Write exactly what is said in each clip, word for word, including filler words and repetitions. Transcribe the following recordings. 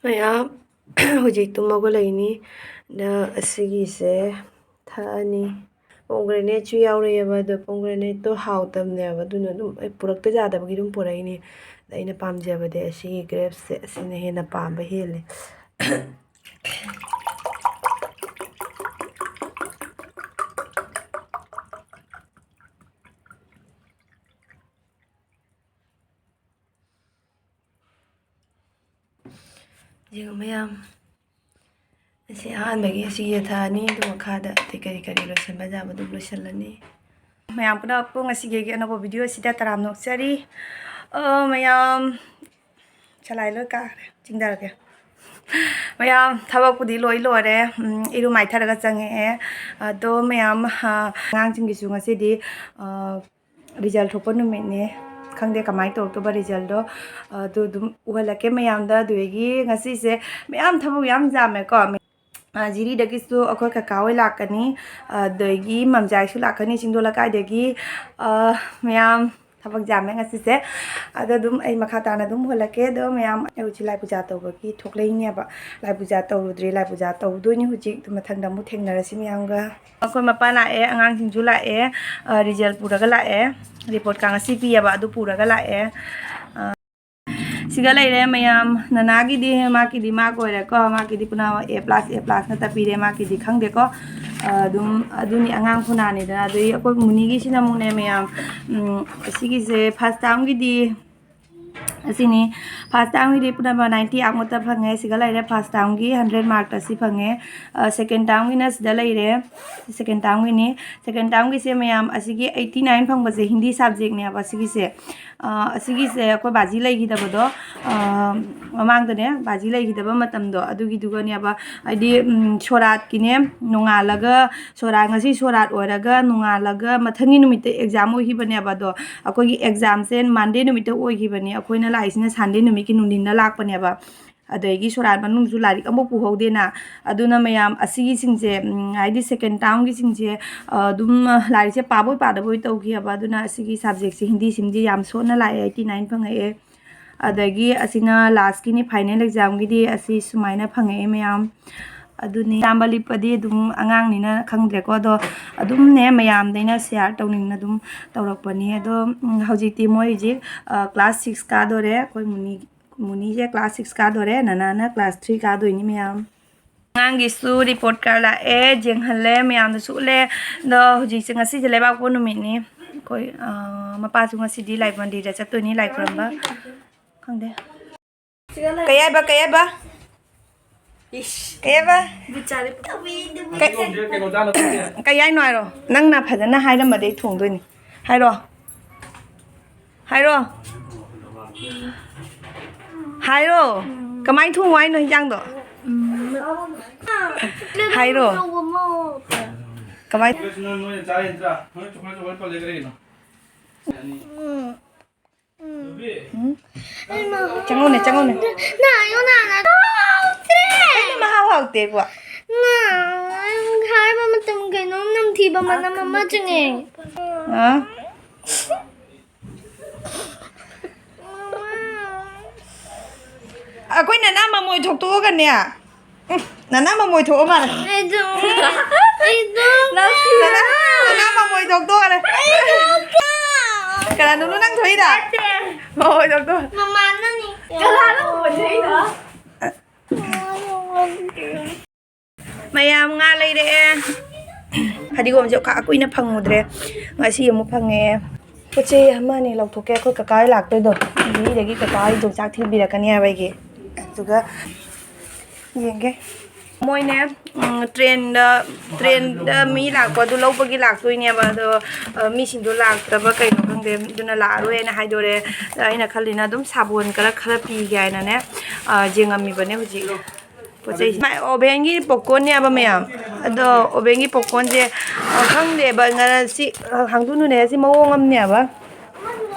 ꯃꯌꯥꯝ, ꯍꯧꯖꯤꯛ ꯇꯨꯝ ꯍꯧꯒꯠꯂꯛꯏꯅꯤ꯫ ꯑꯗ ꯑꯁꯤꯒꯤꯁꯦ ꯊꯛꯑꯅꯤ꯫ ꯄꯣꯝꯒ꯭ꯔꯦꯅꯦꯠꯁꯨ ꯌꯥꯎꯔꯛꯑꯦꯕ, ꯑꯗꯣ ꯄꯣꯝꯒ꯭ꯔꯦꯅꯦꯠꯇꯣ ꯍꯥꯎꯇꯕꯅꯦꯕ, ꯑꯗꯨꯅ ꯑꯗꯨꯝ ꯑꯩ ꯄꯨꯔꯛꯇ ꯌꯥꯗꯕꯒꯤ ꯑꯗꯨꯝ ꯄꯨꯔꯛꯏꯅꯤ꯫ ꯑꯗ ꯑꯩꯅ ꯄꯥꯝꯖꯕꯗꯤ ꯑꯁꯤꯒꯤ ꯒ꯭ꯔꯦꯞꯁꯦ, ꯑꯁꯤꯅ ꯍꯦꯟꯅ ꯄꯥꯝꯕ ꯍꯦꯜꯂꯦ꯫ ꯌꯦꯡꯉꯨ ꯃꯌꯥꯝ, ꯑꯁꯤ ꯑꯍꯥꯟꯕꯒꯤ ꯑꯁꯤ ꯌꯦꯊꯛꯑꯅꯤ, ꯑꯗꯨ ꯃꯈꯥꯗ ꯑꯇꯩ ꯀꯔꯤ ꯀꯔꯤ ꯂꯣꯏꯁꯤꯟꯕ ꯌꯥꯕ ꯑꯗꯨꯝ ꯂꯣꯏꯁꯤꯜꯂꯅꯤ꯫ ꯃꯌꯥꯝ ꯄꯨꯝꯅꯃꯛꯄꯨ ꯉꯁꯤꯒꯤ ꯑꯩꯒꯤ ꯑꯅꯧꯕ ꯚꯤꯗꯤꯑꯣ ꯑꯁꯤꯗ ꯇꯔꯥꯝꯅ ꯑꯣꯛꯆꯔꯤ꯫ ꯑ, ꯃꯌꯥꯝ, ꯆꯂꯥꯏ ꯂꯣꯏ ꯀꯥꯈ꯭ꯔꯦ, ꯆꯤꯡꯊꯔꯒꯦ꯫ ꯃꯌꯥꯝ, ꯊꯕꯛꯄꯨꯗꯤ ꯂꯣꯏ ꯂꯣꯏꯔꯦ꯫ ꯎꯝ, ꯏꯔꯨ ꯃꯥꯏꯊꯔꯒ ꯆꯪꯉꯛꯑꯦ꯫ ꯑꯗꯣ ꯃꯌꯥꯝ, ꯑ, ꯑꯉꯥꯡꯁꯤꯡꯒꯤꯁꯨ ꯉꯁꯤꯗꯤ, ꯑ, ꯔꯤꯖꯜ ꯊꯣꯛꯄ ꯅꯨꯃꯤꯠꯅꯦ꯫ ꯈꯪꯗꯦ ꯀꯃꯥꯏꯅ ꯇꯧꯔꯛꯇꯧꯕ ꯔꯤꯖꯜꯗꯣ, ꯑꯗꯨ ꯑꯗꯨꯝ ꯎꯍꯜꯂꯛꯀꯦ ꯃꯌꯥꯝꯗ꯫ ꯑꯗꯨꯗꯒꯤ ꯉꯁꯤꯁꯦ ꯃꯌꯥꯝ ꯊꯕꯛ ꯌꯥꯝ ꯌꯥꯝꯃꯦꯀꯣ꯫ ꯑ, ꯖꯤꯔꯤꯗꯒꯤꯁꯨ ꯑꯩꯈꯣꯏ ꯀꯀꯥ ꯍꯣꯏ ꯂꯥꯛꯀꯅꯤ, ꯑꯗꯒꯤ ꯃꯝꯖꯥꯏꯁꯨ ꯂꯥꯛꯀꯅꯤ ꯆꯤꯡꯗꯣꯟ ꯂꯩꯀꯥꯏꯗꯒꯤ꯫ ꯑ, ꯃꯌꯥꯝ ꯊꯕꯛ ꯌꯥꯝꯃꯦ ꯉꯁꯤꯁꯦ꯫ ꯑꯗꯣ ꯑꯗꯨꯝ ꯑꯩ ꯃꯈꯥ ꯇꯥꯅ ꯑꯗꯨꯝ ꯎꯍꯜꯂꯛꯀꯦ꯫ ꯑꯗꯣ ꯃꯌꯥꯝ, ꯑꯩ ꯍꯧꯖꯤꯛ ꯂꯥꯏ ꯄꯨꯖꯥ ꯇꯧꯕꯒꯤ ꯊꯣꯛꯂꯛꯏꯅꯦꯕ꯫ ꯂꯥꯏ ꯄꯨꯖꯥ ꯇꯧꯔꯨꯗ꯭ꯔꯤ, ꯂꯥꯏ ꯄꯨꯖꯥ ꯇꯧꯗꯣꯏꯅꯤ ꯍꯧꯖꯤꯛ꯫ ꯑꯗꯨ ꯃꯊꯪꯗ ꯑꯃꯨꯛ ꯊꯦꯡꯅꯔꯁꯤ ꯃꯌꯥꯝꯒ꯫ ꯑꯩꯈꯣꯏ ꯃꯄꯥ ꯂꯥꯛꯑꯦ, ꯑꯉꯥꯡꯁꯤꯡꯁꯨ ꯂꯥꯛꯑꯦ, ꯑ, ꯔꯤꯖꯜ ꯄꯨꯔꯒ ꯂꯥꯛꯑꯦ꯫ ꯔꯤꯄꯣꯔꯠꯀ ꯉꯁꯤ ꯄꯤꯌꯦꯕ, ꯑꯗꯨ ꯄꯨꯔꯒ ꯂꯥꯛꯑꯦ꯫ ꯑ, ꯁꯤꯒ ꯂꯩꯔꯦ ꯃꯌꯥꯝ꯫ ꯅꯅꯥꯒꯤꯗꯤ, ꯃꯥꯒꯤꯗꯤ ꯃꯥꯔꯛ ꯑꯣꯏꯔꯦꯀꯣ, ꯃꯥꯒꯤꯗꯤ ꯄꯨꯅꯃꯛ A plus, A plus ꯉꯥꯛꯇ ꯄꯤꯔꯦ꯫ ꯃꯥꯒꯤꯗꯤ ꯈꯪꯗꯦꯀꯣ, ꯑ, ꯑꯗꯨꯝ ꯑꯗꯨꯅꯤ ꯑꯉꯥꯡ ꯈꯨꯅꯥꯅꯤꯗꯅ꯫ ꯑꯗꯩ ꯑꯩꯈꯣꯏ ꯃꯨꯅꯤꯒꯤꯁꯤꯅ ꯑꯃꯨꯛꯅꯦ ꯃꯌꯥꯝ, ꯎꯝ, ꯁꯤꯒꯤꯁꯦ first termꯒꯤꯗꯤ ꯑꯁꯤꯅꯤ꯫ First termꯒꯤꯗꯤ ꯄꯨꯝꯅꯃꯛ ninety ꯑꯞꯃꯨꯛꯇ ꯐꯪꯉꯦ꯫ ꯁꯤꯒ ꯂꯩꯔꯦ first termꯒꯤ hundred markꯇ ꯁꯤ ꯐꯪꯉꯦ꯫ ꯑ, second termꯒꯤꯅ ꯁꯤꯗ ꯂꯩꯔꯦ꯫ Second termꯒꯤꯅꯤ꯫ Second termꯒꯤꯁꯦ ꯃꯌꯥꯝ, ꯑꯁꯤꯒꯤ eighty nine ꯐꯪꯕꯁꯦ ꯍꯤꯟꯗꯤ subjectꯅꯦꯕ ꯑꯁꯤꯒꯤꯁꯦ꯫ ꯑ, ꯑꯁꯤꯒꯤꯁꯦ ꯑꯩꯈꯣꯏ ꯕꯥꯖꯤ ꯂꯩꯈꯤꯗꯕꯗꯣ, ꯑ, ꯃꯃꯥꯡꯗꯅꯦ ꯕꯥꯖꯤ ꯂꯩꯈꯤꯗꯕ ꯃꯇꯝꯗꯣ ꯑꯗꯨꯒꯤꯗꯨꯒꯅꯦꯕ꯫ ꯍꯥꯏꯗꯤ, ꯎꯝ, ꯁꯣꯔꯥꯠꯀꯤꯅꯦ, ꯅꯣꯡꯉꯥꯜꯂꯒ ꯁꯣꯔꯥꯠ, ꯉꯁꯤ ꯁꯣꯔꯥꯠ ꯑꯣꯏꯔꯒ ꯅꯣꯡꯉꯥꯜꯂꯒ ꯃꯊꯪꯒꯤ ꯅꯨꯃꯤꯠꯇ exam ꯑꯣꯏꯈꯤꯕꯅꯦꯕ꯫ ꯑꯗꯣ ꯑꯩꯈꯣꯏꯒꯤ examꯁꯦ Monday ꯅꯨꯃꯤꯠꯇ ꯑꯣꯏꯈꯤꯕꯅꯦ, ꯑꯩꯈꯣꯏꯅ ꯂꯥꯛꯏꯁꯤꯅ Sunday ꯅꯨꯃꯤꯠꯀꯤ ꯅꯨꯡꯊꯤꯟꯗ ꯂꯥꯛꯄꯅꯦꯕ꯫ ꯑꯗꯒꯤ ꯁꯣꯔꯥꯠ ꯃꯅꯨꯡꯁꯨ ꯂꯥꯏꯔꯤꯛ ꯑꯃꯐꯥꯎ ꯄꯨꯍꯧꯗꯦꯅ꯫ ꯑꯗꯨꯅ ꯃꯌꯥꯝ ꯑꯁꯤꯒꯤꯁꯤꯡꯁꯦ, ꯎꯝ, ꯍꯥꯏꯗꯤ second termꯒꯤꯁꯤꯡꯁꯦ, ꯑ, ꯑꯗꯨꯝ, ꯑ, ꯂꯥꯏꯔꯤꯛꯁꯦ ꯄꯥꯕꯣꯏ ꯄꯥꯗꯕꯣꯏ ꯇꯧꯈꯤꯑꯕ꯫ ꯑꯗꯨꯅ ꯑꯁꯤꯒꯤ subjectꯁꯦ, ꯍꯤꯟꯗꯤꯁꯤꯡꯁꯦ ꯌꯥꯝ ꯁꯣꯟꯅ ꯂꯥꯛꯑꯦ, eighty nine ꯐꯪꯉꯛꯑꯦ꯫ ꯑꯗꯒꯤ ꯑꯁꯤꯅ ꯂꯥꯁꯀꯤꯅꯤ, ꯐꯥꯏꯅꯦꯜ ꯑꯦꯛꯖꯥꯝꯒꯤꯗꯤ ꯑꯁꯤ ꯁꯨꯃꯥꯏꯅ ꯐꯪꯉꯛꯑꯦ ꯃꯌꯥꯝ꯫ ꯑꯗꯨꯅꯤ, ꯇꯥꯝꯕ ꯂꯤꯞꯄꯗꯤ ꯑꯗꯨꯝ ꯑꯉꯥꯡꯅꯤꯅ ꯈꯪꯗ꯭ꯔꯦꯀꯣ, ꯑꯗꯣ ꯑꯗꯨꯝꯅꯦ ꯃꯌꯥꯝꯗ ꯑꯩꯅ ꯁꯤꯌꯥꯔ ꯇꯧꯅꯤꯡꯅ ꯑꯗꯨꯝ ꯇꯧꯔꯛꯄꯅꯤ꯫ ꯑꯗꯣ ꯎꯝ, ꯍꯧꯖꯤꯛꯇꯤ ꯃꯣꯏ ꯍꯧꯖꯤꯛ ꯀ꯭ꯂꯥꯁ ꯁꯤꯛꯁ ꯀꯥꯗꯣꯔꯦ꯫ ꯑꯩꯈꯣꯏ ꯃꯨꯅꯤ, ꯃꯨꯅꯤꯁꯦ ꯀ꯭ꯂꯥꯁ ꯁꯤꯛꯁ ꯀꯥꯗꯣꯔꯦ, ꯅꯅꯥꯅ ꯀ꯭ꯂꯥꯁ ꯊ꯭ꯔꯤ ꯀꯥꯗꯣꯏꯅꯤ ꯃꯌꯥꯝ꯫ ꯑꯉꯥꯡꯒꯤꯁꯨ ꯔꯤꯄꯣꯔꯠ ꯀꯥꯔꯗ ꯂꯥꯛꯑꯦ, ꯌꯦꯡꯍꯜꯂꯦ, ꯃꯌꯥꯝꯗꯁꯨ ꯎꯠꯂꯦ꯫ ꯑꯗꯣ ꯍꯧꯖꯤꯛꯁꯦ, ꯉꯁꯤꯁꯦ ꯂꯩꯕꯥꯛꯄꯣꯛꯄ ꯅꯨꯃꯤꯠꯅꯤ꯫ ꯑꯩꯈꯣꯏ, ꯑ, ꯃꯄꯥꯁꯨ ꯉꯁꯤꯗꯤ ꯂꯥꯏ ꯃꯟꯗꯤꯔꯗ ꯆꯠꯇꯣꯏꯅꯤ ꯂꯥꯏ ꯈꯨꯔꯨꯝꯕ꯫ ꯈꯪꯗꯦ꯫ ꯀꯩ ꯍꯥꯏꯕ, ꯀꯩ ꯍꯥꯏꯕ? ꯀꯩ ꯍꯥꯏꯕ? ꯀꯩ, ꯀꯩ ꯍꯥꯏꯅꯣ ꯍꯥꯏꯔꯣ? ꯅꯪꯅ ꯐꯖꯅ ꯍꯥꯏꯔꯝꯃꯗꯤ ꯑꯩ ꯊꯣꯡꯗꯣꯏꯅꯤ꯫ ꯍꯥꯏꯔꯣ꯫ ꯍꯥꯏꯔꯣ꯫ ꯍꯥꯏꯔꯣ꯫ ꯀꯃꯥꯏꯅ ꯊꯣꯡꯉꯣ ꯍꯥꯏꯅꯣ ꯍꯤꯟꯖꯥꯡꯗꯣ? ꯍꯥꯏꯔꯣ꯫ ꯀꯃꯥꯏ? ꯎꯝ꯫ ꯆꯪꯉꯧꯅꯦ, ꯆꯪꯉꯧꯅꯦ꯫ ꯅꯥꯌꯣ, ꯅꯥꯅ ꯍꯥꯎꯇ꯭ꯔꯦ꯫ ꯀꯩꯅꯣ ꯃꯍꯥꯎ ꯍꯥꯎꯇꯦꯕꯣ? ꯅꯥ-, ꯍꯥꯏꯕ ꯃꯇꯝ ꯀꯩꯅꯣꯝ ꯅꯝꯊꯤꯕ ꯃꯅꯝ ꯑꯃ ꯆꯪꯉꯦ꯫ ꯑ? ꯑꯩꯈꯣꯏ ꯅꯅꯥ ꯃꯃꯣꯏ ꯊꯣꯛꯇꯣꯛꯑꯒꯅꯦ꯫ ꯎꯝ, ꯅꯅꯥ ꯃꯃꯣꯏ ꯊꯣꯛꯑ ꯃꯥꯜꯂꯦ꯫ ꯑꯩꯗꯣ, ꯑꯩꯗꯣ, ꯅꯅꯥ, ꯅꯅꯥ ꯃꯃꯣꯏ ꯊꯣꯛꯇꯣꯛꯑꯔꯦ꯫ ꯀꯅꯥꯅꯣ ꯅꯪ ꯊꯣꯛꯏꯗ? ꯃꯃꯣꯏ ꯊꯣꯛꯇꯣꯛꯑꯔꯦ꯫ ꯃꯃꯥꯅꯅꯤ꯫ ꯀꯅꯥꯅꯣ ꯃꯃꯣꯏ ꯊꯣꯛꯏꯗꯣ? ꯃꯌꯥꯝ ꯉꯥ ꯂꯩꯔꯛꯑꯦ꯫ ꯐꯗꯤꯒꯣꯝꯁꯦ ꯑꯣꯈꯥꯛ ꯀꯨꯏꯅ ꯐꯪꯉꯨꯗ꯭ꯔꯦ꯫ ꯉꯁꯤ ꯑꯃꯨꯛ ꯐꯪꯉꯦ꯫ ꯄꯣꯠ ꯆꯩ ꯑꯃ ꯑꯅꯤ ꯂꯧꯊꯣꯛꯀꯦ꯫ ꯑꯩꯈꯣꯏ ꯀꯀꯥ ꯍꯣꯏ ꯂꯥꯛꯇꯣꯏꯗꯣ꯫ ꯃꯤꯗꯒꯤ ꯀꯀꯥ ꯍꯣꯏ ꯌꯣꯡꯆꯥꯛ ꯊꯤꯟꯕꯤꯔꯛꯀꯅꯤ ꯍꯥꯏꯕ ꯑꯩꯒꯤ꯫ ꯑꯗꯨꯒ ꯌꯦꯡꯒꯦ꯫ ꯃꯣꯏꯅꯦ, ꯎꯝ, ꯇ꯭ꯔꯦꯟꯗ, ꯇ꯭ꯔꯦꯟꯗ ꯃꯤ ꯂꯥꯛꯄ ꯑꯗꯨ ꯂꯧꯕꯒꯤ ꯂꯥꯛꯇꯣꯏꯅꯦꯕ꯫ ꯑꯗꯣ, ꯑ, ꯃꯤꯁꯤꯡꯗꯣ ꯂꯥꯛꯇꯕ ꯀꯩꯅꯣ ꯈꯪꯗꯦ꯫ ꯑꯗꯨꯅ ꯂꯥꯛꯑꯔꯣꯏꯅ ꯍꯥꯏꯗꯣꯔꯦ꯫ ꯑꯩꯅ ꯈꯜꯂꯤꯅ ꯑꯗꯨꯝ ꯁꯥꯄꯣꯟ ꯈꯔ, ꯈꯔ ꯄꯤꯒꯦ ꯍꯥꯏꯅꯅꯦ, ꯑ, ꯌꯦꯡꯉꯝꯃꯤꯕꯅꯦ ꯍꯧꯖꯤꯛ꯫ ꯄꯣꯠ ꯆꯩꯁꯦ꯫ ꯃꯥꯏ oven ꯒꯤ popcorn ꯅꯦꯕ ꯃꯌꯥꯝ꯫ ꯑꯗꯣ oven ꯒꯤ popcorn ꯁꯦ, ꯑ, ꯈꯪꯗꯦꯕ, ꯉꯁꯤ, ꯑ, ꯍꯥꯡꯗꯣꯛꯅꯨꯅꯦ, ꯁꯤ ꯃꯑꯣꯡ ꯑꯃꯅꯦꯕ꯫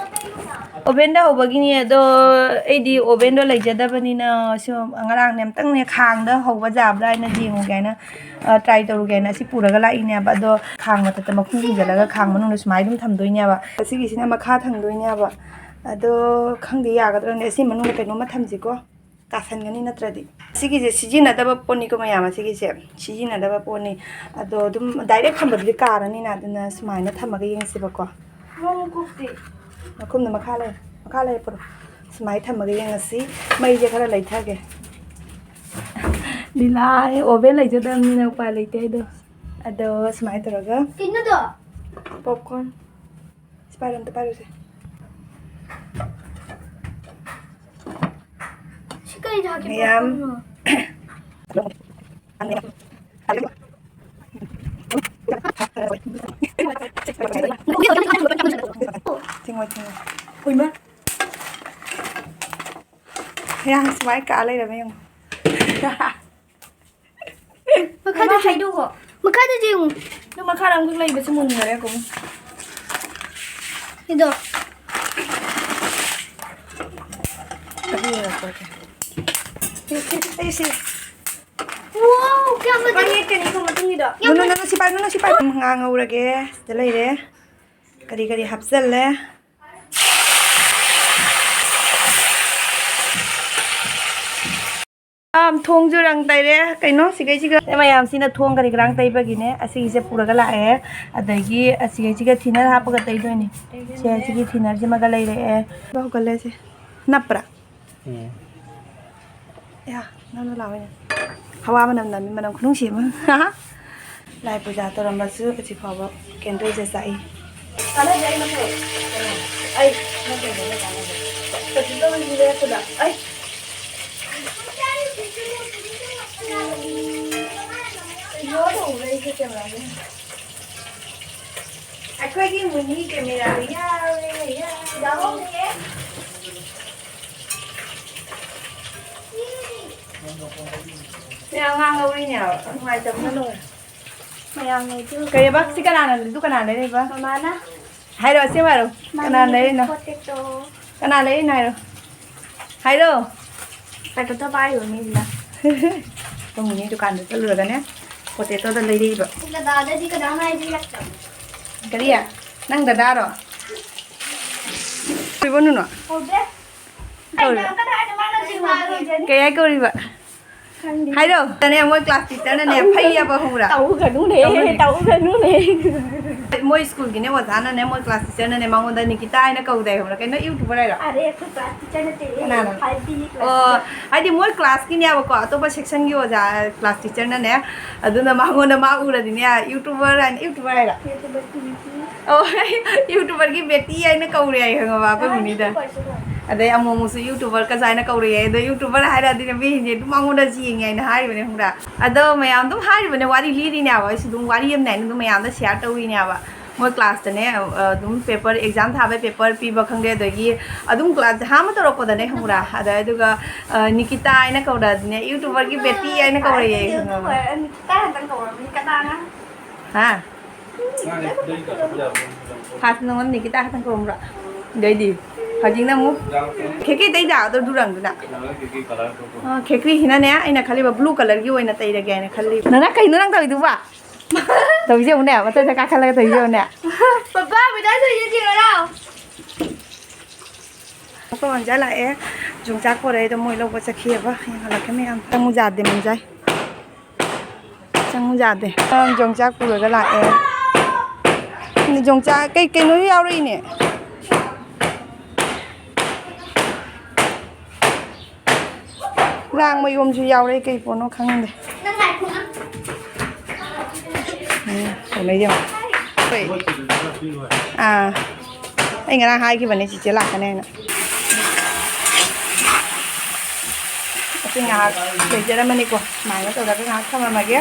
Oven ꯗ ꯍꯧꯕꯒꯤꯅꯦ, ꯑꯗꯣ ꯑꯩꯗꯤ oven ꯗꯣ ꯂꯩꯖꯗꯕꯅꯤꯅ, ꯁꯤ ꯉꯔꯥꯡꯅꯦ ꯑꯝꯇꯪꯅꯦ ꯈꯥꯡꯗ ꯍꯧꯕ ꯌꯥꯕ꯭ꯔꯥ ꯍꯥꯏꯅ ꯌꯦꯡꯉꯨꯒꯦ ꯍꯥꯏꯅ, ꯑ, try ꯇꯧꯔꯨꯒꯦ ꯍꯥꯏꯅ ꯁꯤ ꯄꯨꯔꯒ ꯂꯥꯛꯏꯅꯦꯕ꯫ ꯑꯗꯣ ꯈꯥꯡ ꯃꯊꯛꯇ ꯃꯈꯨꯝ ꯈꯨꯝꯖꯤꯜꯂꯒ ꯈꯥꯡ ꯃꯅꯨꯡꯗ ꯁꯨꯃꯥꯏꯅ ꯑꯗꯨꯝ ꯊꯝꯗꯣꯏꯅꯦꯕ꯫ ꯑꯁꯤꯒꯤꯁꯤꯅ ꯃꯈꯥ ꯊꯪꯗꯣꯏꯅꯦꯕ꯫ ꯑꯗꯣ ꯈꯪꯗꯦ, ꯌꯥꯒꯗ꯭ꯔꯅꯦ? ꯑꯁꯤ ꯃꯅꯨꯡꯗ ꯀꯩꯅꯣꯝꯃ ꯊꯝꯁꯤꯀꯣ, ꯀꯥꯁꯟꯒꯅꯤ ꯅꯠꯇ꯭ꯔꯗꯤ꯫ ꯁꯤꯒꯤꯁꯦ ꯁꯤꯖꯤꯟꯅꯗꯕ ꯄꯣꯠꯅꯤꯀꯣ ꯃꯌꯥꯝ, ꯑꯁꯤꯒꯤꯁꯦ ꯁꯤꯖꯤꯟꯅꯗꯕ ꯄꯣꯠꯅꯤ꯫ ꯑꯗꯣ ꯑꯗꯨꯝ ꯗꯥꯏꯔꯦꯛ ꯊꯝꯕꯗꯨꯗꯤ ꯀꯥꯔꯅꯤꯅ, ꯑꯗꯨꯅ ꯁꯨꯃꯥꯏꯅ ꯊꯝꯃꯒ ꯌꯦꯡꯁꯤꯕꯀꯣ꯫ ꯃꯈꯨꯝꯗꯣ ꯃꯈꯥ ꯂꯩ, ꯃꯈꯥ ꯂꯩ ꯄꯨꯔꯛꯑꯣ꯫ ꯁꯨꯃꯥꯏꯅ ꯊꯝꯃꯒ ꯌꯦꯡꯉꯁꯤ꯫ ꯃꯩꯁꯦ ꯈꯔ ꯂꯩꯊꯒꯦ꯫ ꯂꯤꯂꯥ, ꯑꯣꯚꯦꯟ ꯂꯩꯖꯗꯕꯅꯤꯅ ꯎꯄꯥꯏ ꯂꯩꯇꯦ ꯑꯗꯣ꯫ ꯑꯗꯣ ꯁꯨꯃꯥꯏꯅ ꯇꯧꯔꯒ ꯀꯩꯅꯣꯗꯣ? ꯄꯣꯞꯀꯣꯔꯟ꯫ ꯁꯤ ꯄꯥꯏꯔꯣ, ꯑꯝꯇ ꯄꯥꯏꯔꯨꯁꯦ꯫ ꯁꯤ ꯀꯔꯤ ꯊꯥꯛꯀꯤ ꯃꯌꯥꯝ꯫ ꯄꯣꯞꯀꯣꯔꯟꯅꯣ? ꯊꯤꯡꯉꯣ, ꯊꯤꯡꯉꯣ꯫ ꯍꯩꯃꯥ꯫ ꯌꯥ, ꯁꯨꯃꯥꯏ ꯀꯥ ꯂꯩꯔꯝꯃꯦ ꯌꯦꯡꯉꯣ꯫ ꯃꯈꯥꯗ ꯍꯩꯃꯥ, ꯍꯩꯗꯣꯛꯈꯣ꯫ ꯃꯈꯥꯗ ꯌꯦꯡꯉꯨ꯫ ꯑꯗꯨ ꯃꯈꯥꯗ ꯑꯃꯨꯛ ꯂꯩꯕꯁꯤ ꯃꯨꯟꯈꯔꯦ ꯑꯃꯨꯛ꯫ ꯏꯗꯣ꯫ ꯑꯗꯨ ꯌꯦꯡꯉꯛꯄꯒꯤ꯫ ꯁꯤ, ꯁꯤ, ꯁꯤ, ꯁꯤ꯫ Wow, ꯀꯌꯥꯝ ꯐꯖꯩ꯫ ꯃꯌꯦꯛꯀꯅꯤꯀꯣ ꯃꯇꯨꯡꯒꯤꯗꯣ꯫ ꯅꯨ, ꯅꯨ, ꯅꯨ, ꯅꯨ, ꯁꯤ ꯄꯥꯏ, ꯅꯨ, ꯅꯨ, ꯁꯤ ꯄꯥꯏ꯫ ꯉꯥ ꯉꯧꯔꯒꯦ꯫ ꯁꯤꯗ ꯂꯩꯔꯦ꯫ ꯀꯔꯤ ꯀꯔꯤ ꯍꯥꯞꯆꯜꯂꯦ꯫ ꯑꯥ, ꯊꯣꯡꯁꯨ ꯔꯪ ꯇꯩꯔꯦ꯫ ꯀꯩꯅꯣ ꯁꯤꯒꯩꯁꯤꯒ ꯃꯌꯥꯝꯁꯤꯅ ꯊꯣꯡ ꯀꯔꯤ ꯀꯔꯥꯡ ꯇꯩꯕꯒꯤꯅꯦ꯫ ꯑꯁꯤꯒꯤꯁꯦ ꯄꯨꯔꯒ ꯂꯥꯛꯑꯦ꯫ ꯑꯗꯒꯤ ꯑꯁꯤꯒꯩꯁꯤꯒ thinner ꯍꯥꯞꯄꯒ ꯇꯩꯗꯣꯏꯅꯦ꯫ ꯁꯦ, ꯑꯁꯤꯒꯤ thinnerꯁꯤꯃꯒ ꯂꯩꯔꯛꯑꯦ꯫ ꯍꯧꯒꯠꯂꯦ ꯁꯦ꯫ ꯅꯞꯄ꯭ꯔꯥ? ꯎꯝ꯫ ꯑꯌꯥ, ꯅꯪꯅ ꯂꯥꯎꯋꯦꯅꯦ꯫ ꯍꯋꯥ ꯃꯅꯝ ꯅꯝꯃꯤ, ꯃꯅꯝ ꯈꯨꯅꯨꯡꯁꯤ ꯑꯃ꯫ ꯂꯥꯏ ꯄꯨꯖꯥ ꯇꯧꯔꯝꯕꯁꯨ ꯍꯧꯖꯤꯛ ꯐꯥꯎꯕ candleꯁꯦ ꯆꯥꯛꯏ꯫ ꯀꯥꯟꯅꯗꯦ, ꯑꯩ ꯃꯊꯪ꯫ ꯑꯩ ꯅꯠꯇꯦ, ꯅꯠꯇꯦ, ꯀꯥꯟꯅꯗꯦ꯫ ꯀꯩꯁꯨ ꯇꯧꯔꯣꯏ, ꯁꯤꯗ ꯂꯦꯞꯄꯗ꯫ ꯑꯩ꯫ ꯏꯒꯅꯣꯔ ꯇꯧꯕꯗ ꯑꯩꯁꯦ cameraꯁꯦ꯫ ꯑꯩꯈꯣꯏꯒꯤ ꯃꯨꯅꯤ cameraꯗ ꯌꯥꯎꯔꯦ, ꯌꯥꯎꯔꯦ꯫ ꯌꯥꯎꯍꯧꯗꯦ꯫ ꯁꯤ ꯑꯉꯥꯡ ꯂꯧꯔꯤꯅꯦ ꯍꯥꯏꯕ꯫ ꯅꯨꯡꯉꯥꯏꯇꯕꯅ ꯂꯣꯏꯔꯦ꯫ ꯃꯌꯥꯝ ꯂꯩꯇꯦ꯫ ꯀꯩꯕ? ꯁꯤ ꯀꯅꯥꯅ? ꯑꯗꯨ ꯀꯅꯥ ꯂꯩꯔꯛꯏꯕ? ꯃꯃꯥꯅ꯫ ꯍꯥꯏꯔꯣ, ꯑꯁꯦꯡꯕ ꯍꯥꯏꯔꯣ꯫ ꯃꯃꯥꯅ ꯀꯅꯥ ꯂꯩꯔꯛꯏꯅꯣ? Potato꯫ ꯀꯅꯥ ꯂꯩꯔꯛꯏꯅꯣ ꯍꯥꯏꯔꯣ꯫ ꯍꯥꯏꯔꯣ꯫ Potato ꯄꯥꯏꯔꯤꯕ ꯃꯤꯁꯤꯅ꯫ ꯑꯩꯈꯣꯏ ꯃꯨꯅꯤ ꯗꯨꯀꯥꯟꯗ ꯆꯠꯂꯨꯔꯒꯅꯦ, potatoꯗ ꯂꯩꯔꯛꯏꯕ꯫ ꯗꯗꯥꯗꯗꯤ ꯀꯅꯥꯝ ꯍꯥꯏꯕꯤꯔꯛꯇꯕ꯫ ꯀꯔꯤ? ꯅꯪ ꯗꯗꯥꯔꯣ? ꯏꯕꯣ ꯅꯨꯅꯣ? ꯀꯧꯗꯦ꯫ ꯀꯧꯔꯤꯕ? ꯀꯩ ꯍꯥꯏ ꯀꯧꯔꯤꯕ? ꯍꯥꯏꯔꯣ꯫ ꯇꯅꯦ ꯃꯣꯏ ꯀ꯭ꯂꯥꯁ ꯇꯤꯆꯔꯅꯅꯦ ꯐꯩꯌꯦꯕ ꯈꯪꯕ꯭ꯔꯥ? ꯇꯧꯒꯅꯨꯅꯦ, ꯇꯧꯒꯅꯨꯅꯦ꯫ ꯇꯧꯒꯅꯨꯅꯦ꯫ ꯃꯣꯏ ꯁ꯭ꯀꯨꯜꯒꯤꯅꯦ ꯑꯣꯖꯥꯅꯅꯦ, ꯃꯣꯏ ꯀ꯭ꯂꯥꯁ ꯇꯤꯆꯔꯅꯅꯦ ꯃꯉꯣꯟꯗ ꯅꯤꯀꯤꯇꯥ ꯍꯥꯏꯅ ꯀꯧꯗꯥꯏ ꯈꯪꯕ꯭ꯔꯥ? ꯀꯩꯅꯣ, ꯌꯨꯇꯨꯕꯔ ꯍꯥꯏꯔꯣ? ꯑꯔꯦ, ꯑꯩꯈꯣꯏ ꯀ꯭ꯂꯥꯁ ꯇꯤꯆꯔ ꯅꯠꯇꯦ꯫ ꯀꯅꯥꯅꯣ? ꯍꯥꯏꯗꯤ ꯀ꯭ꯂꯥꯁ ꯑꯣ, ꯇꯤꯆꯔ꯫ ꯍꯥꯏꯗꯤ ꯃꯣꯏ ꯀ꯭ꯂꯥꯁꯀꯤꯅꯦꯕꯀꯣ, ꯑꯇꯣꯞꯄ ꯁꯦꯛꯁꯟꯒꯤ ꯑꯣꯖꯥ ꯀ꯭ꯂꯥꯁ ꯇꯤꯆꯔꯅꯅꯦ, ꯑꯗꯨꯅ ꯃꯉꯣꯟꯗ ꯃꯥ ꯎꯔꯗꯤꯅꯦ, ꯌꯨꯇꯨꯕꯔ ꯍꯥꯏꯅ, ꯌꯨꯇꯨꯕꯔ ꯍꯥꯏꯔꯣ? YouTuber T V. ꯑꯣ, ꯌꯨꯇꯨꯕꯔꯒꯤ ꯕꯦꯇꯤ ꯍꯥꯏꯅ ꯀꯧꯔꯦ ꯍꯥꯏ ꯈꯪꯉꯕ ꯑꯩꯈꯣꯏ ꯑꯥ, ꯃꯨꯅꯤꯗ꯫ ꯌꯨꯇꯨꯕꯔꯁꯨ ꯀꯧꯋꯦ꯫ ꯑꯗꯩ ꯑꯃꯨꯛ ꯑꯃꯨꯛꯁꯨ ꯌꯨꯇꯨꯕꯔ ꯀꯖꯥ ꯍꯥꯏꯅ ꯀꯧꯔꯛꯑꯦ꯫ ꯑꯗꯣ ꯌꯨꯇꯨꯕꯔ ꯍꯥꯏꯔꯗꯤꯅꯦ ꯃꯤꯁꯤꯡꯁꯦ ꯑꯗꯨꯝ ꯃꯉꯣꯟꯗ ꯌꯦꯡꯉꯦ ꯍꯥꯏꯅ ꯍꯥꯏꯔꯤꯕꯅꯦ ꯈꯪꯕ꯭ꯔꯥ? ꯑꯗꯣ ꯃꯌꯥꯝ ꯑꯗꯨꯝ ꯍꯥꯏꯔꯤꯕꯅꯦ, ꯋꯥꯔꯤ ꯂꯤꯔꯤꯅꯦꯕ꯫ ꯑꯩꯁꯨ ꯑꯗꯨꯝ ꯋꯥꯔꯤ ꯑꯃꯅꯦ ꯍꯥꯏꯅ ꯑꯗꯨꯝ ꯃꯌꯥꯝꯗ ꯁꯤꯌꯥꯔ ꯇꯧꯔꯤꯅꯦꯕ꯫ ꯃꯣꯏ ꯀ꯭ꯂꯥꯁꯇꯅꯦ, ꯑ, ꯑꯗꯨꯝ ꯄꯦꯄꯔ, ꯑꯦꯛꯖꯥꯝ ꯊꯥꯕꯩ ꯄꯦꯄꯔ ꯄꯤꯕ ꯈꯪꯗꯦ, ꯑꯗꯒꯤ ꯑꯗꯨꯝ ꯀ꯭ꯂꯥꯁ ꯑꯍꯥꯟꯕ ꯇꯧꯔꯛꯄꯗꯅꯦ ꯈꯪꯕ꯭ꯔꯥ? ꯑꯗ ꯑꯗꯨꯒ, ꯑ, ꯅꯤꯀꯤꯇꯥ ꯍꯥꯏꯅ ꯀꯧꯔꯛꯑꯗꯤꯅꯦ, ꯌꯨꯇꯨꯕꯔꯒꯤ ꯕꯦꯇꯤ ꯍꯥꯏꯅ ꯀꯧꯔꯛꯑꯦ ꯈꯪꯉꯕ? ꯅꯤꯀꯤꯇꯥ ꯈꯛꯇꯪ ꯀꯧꯔꯝꯃꯤ, ꯀꯅꯥꯅ? ꯍꯥ? ꯐꯥꯁ ꯅꯉꯣꯟꯗ ꯅꯤꯀꯤꯇꯥ ꯈꯛꯇꯪ ꯀꯧꯔꯝꯕ꯭ꯔꯣ? ꯑꯗꯩꯗꯤ ꯍꯧꯖꯤꯛꯅ ꯑꯃꯨꯛ ꯈꯦꯀꯤ ꯇꯩꯖꯥꯒꯗꯣ ꯗꯨꯔꯪꯗꯨꯅ꯫ ꯑ, ꯈꯦꯀ꯭ꯔꯤꯁꯤꯅꯅꯦ, ꯑꯩꯅ ꯈꯜꯂꯤꯕ ꯕ꯭ꯂꯨ ꯀꯂꯔꯒꯤ ꯑꯣꯏꯅ ꯇꯩꯔꯒꯦ ꯍꯥꯏꯅ ꯈꯜꯂꯤ꯫ ꯅꯅꯥ, ꯀꯩꯅꯣ ꯅꯪ ꯇꯧꯔꯤꯗꯨꯕ? ꯇꯧꯖꯧꯅꯦ, ꯃꯊꯛꯇ ꯀꯥꯈꯠꯂꯒ ꯇꯧꯖꯧꯅꯦ꯫ ꯄꯄꯥ, ꯃꯤꯗꯥ ꯇꯧꯔꯤꯁꯦ ꯌꯦꯡꯉꯨ ꯂꯥꯎ꯫ ꯑꯩꯈꯣꯏ ꯃꯝꯆꯥ ꯂꯥꯛꯑꯦ, ꯌꯣꯡꯆꯥꯛ ꯄꯣꯔꯛꯑꯦ, ꯑꯗꯣ ꯃꯣꯏ ꯂꯧꯕ ꯆꯠꯈꯤꯑꯕ꯫ ꯌꯦꯡꯍꯜꯂꯛꯀꯦ ꯃꯌꯥꯝ꯫ ꯆꯪꯉꯨ ꯌꯥꯗꯦ, ꯃꯝꯆꯥꯏ꯫ ꯆꯪꯉꯨ ꯌꯥꯗꯦ꯫ ꯌꯣꯡꯆꯥꯛ ꯄꯨꯔꯒ ꯂꯥꯛꯑꯦ꯫ ꯌꯣꯡꯆꯥꯛ ꯀꯩ ꯀꯩꯅꯣ ꯌꯥꯎꯔꯛꯏꯅꯦ꯫ ꯂꯥꯡ ꯃꯌꯣꯝꯁꯨ ꯌꯥꯎꯔꯛꯏ, ꯀꯩ ꯄꯣꯠꯅꯣ ꯈꯪꯗꯦ꯫ ꯎꯝ, ꯀꯩꯅꯣ ꯌꯦꯡꯉꯣ꯫ ꯍꯣꯏ꯫ ꯑꯥ, ꯑꯩ ꯉꯔꯥꯡ ꯍꯥꯏꯈꯤꯕꯅꯦ ꯆꯤꯆꯦ ꯂꯥꯛꯀꯅꯤ ꯍꯥꯏꯅ꯫ ꯑꯁꯤ ꯉꯥꯏꯍꯥꯛ ꯂꯩꯖꯔꯝꯃꯅꯤꯀꯣ, ꯁꯨꯃꯥꯏꯅ ꯇꯧꯔꯒ ꯉꯥꯏꯍꯥꯛ ꯊꯝꯃꯝꯃꯒꯦ꯫